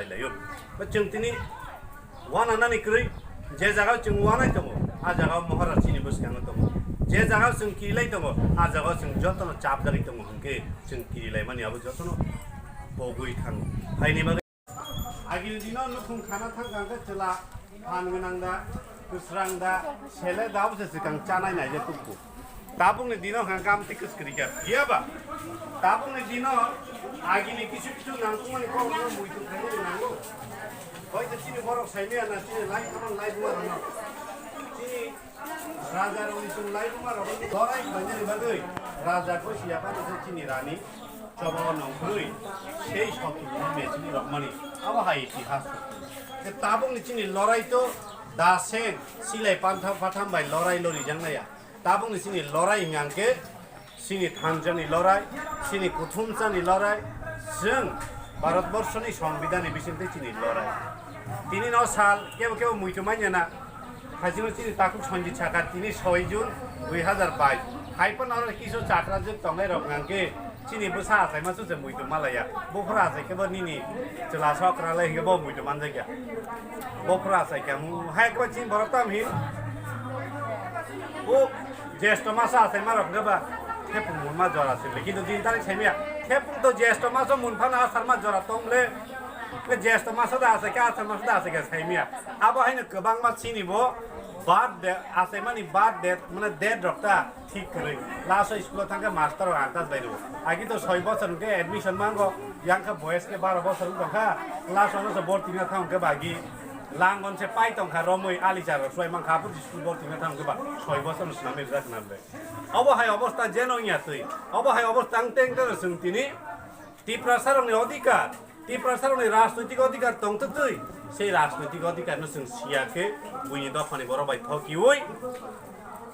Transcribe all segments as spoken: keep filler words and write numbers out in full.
Laio. Ba chwng tini uananani kwrwi je jagao chwng uanai tongo, a jagao Maharaj chini bwskango tongo. Je jagao chwng kirilai tongo, a jagao chwng jotono chapjagwi tongo, hwnkhe chwng kirilaimani abo jotono pogwi thango. Haini bagwi agini dino nukhung khana thangkha hwnkhe chwla phan gwnang da, kwsrang da, sele da, abo se swkang chanai naijak tukku. Tabukni dino hwnkha khe amtwi kwskwrwi kha. Phiya ba tabukni dino agini kisu kisu nangkukmani kokno muitu khainani nango. Hoito chini borok saimaya na chini lai thamani lai buma rokno. Chini raja rokni chwng lai buma rokno lorai khlainani bagwi raja koi siya phano se chini rani choba o nongkhorwi sei sotuni mechini rokmani. Abo hai itihas. Tabukni chini lorai to da seng silai pantha patham bai lorai lorijaknaya. Tabukni chini lorai hwnkha khe chini thanjani lorai, chini kuthumsani lorai, chwng Bharatborsoni Songbidanni bisingtwi chini lorai. Tini no sal kebo kebo muitu manya na, haichino chini takhuk Sanjit Sarkar tini soi June dui hazar bais. Hai phano oro kisu chakrajwk tongnai rok hwnkha khe chini bwsa achaima chuche muitu malaya. Buphuru achai khe bo nini chwla sokra lai hwnkhe bo muitu manjakya. Buphuru achai khe mu hai khe bo chini borok tam hin. O jesto masa achaima rok hwnkhe ba thepung munma jora sili. Kintu din tarik saimaya. Thepung to jesto maso mun phano asarma jora tong le. Jesto masa da achai khe asarma da achai khe saimaya. Abo haino kwbangma chini bo birthday achaimani birthday mane date rok ta. Thik kwrwi. Last o school o thangkhe master rok antas bai rwo. Agi to soi bosor hwnkhe admission mango, yang khe boyes khe baro bosor wng tongkha. Last o no se borti na thang khe bagi. Langon se pai tongkha romwi ali char rok suai mankha, aboni school borti na thang khe ba soi bosor no swnamwi rijak nang le. Obo hai obosta jeno wngya twi. Obo hai obosta ang teng tero chwng tini Tiprasa rokni odhikar. Tiprasa rokni rajnoitik odhikar tongtwtwi, sei rajnoitik odhikar no chwng siya khe buini dophani borok bai thokiwi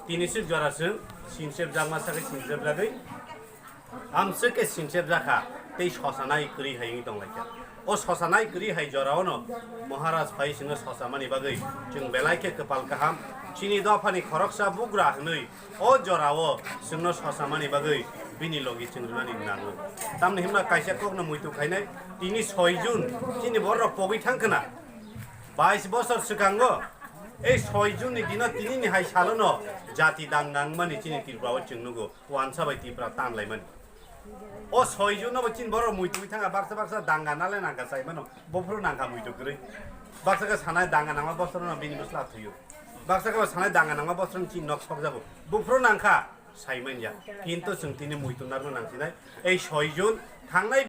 tini swk jora chwng sinchep jakma sakhe sinchep jagwi amswk khe sinchep jakha tei sosanai kwrwi hai wngwi tonglaikha. O sosanai kwrwi hai jorao no Maharaj phai chwngno sosamani bagwi chwng belai khe kwpal kaham. Chini dophani khoroksa bugra hwnwi o jorao chwngno sosamani bagwi bini logi chwng rwnani nango. Tamni hwnba kaisa kokno muitu khainai, tini soi June, chini borok pogwi thang khna. Bais bosor swkango, ei soi June ni dino tinini hai salono jati dangna wngmani chini Tripura o chwng nugo, wansa bai Tripura tanlaimani. O soi June no bo chini borok muitu wngwi thangkha, baksa baksa danga nale nangkha saimano, bophuru nangkha muitu kwrwi. Baksa khe sanai danga nangma bosor no bini bwsla thwiyo. Baksa khe sanai danga nangma bosor ni chini nok sokjago. Bophuru nangkha. Saimanya. Kintu chwng tini muitu narwkna nangsinai. Ei soi June thangnai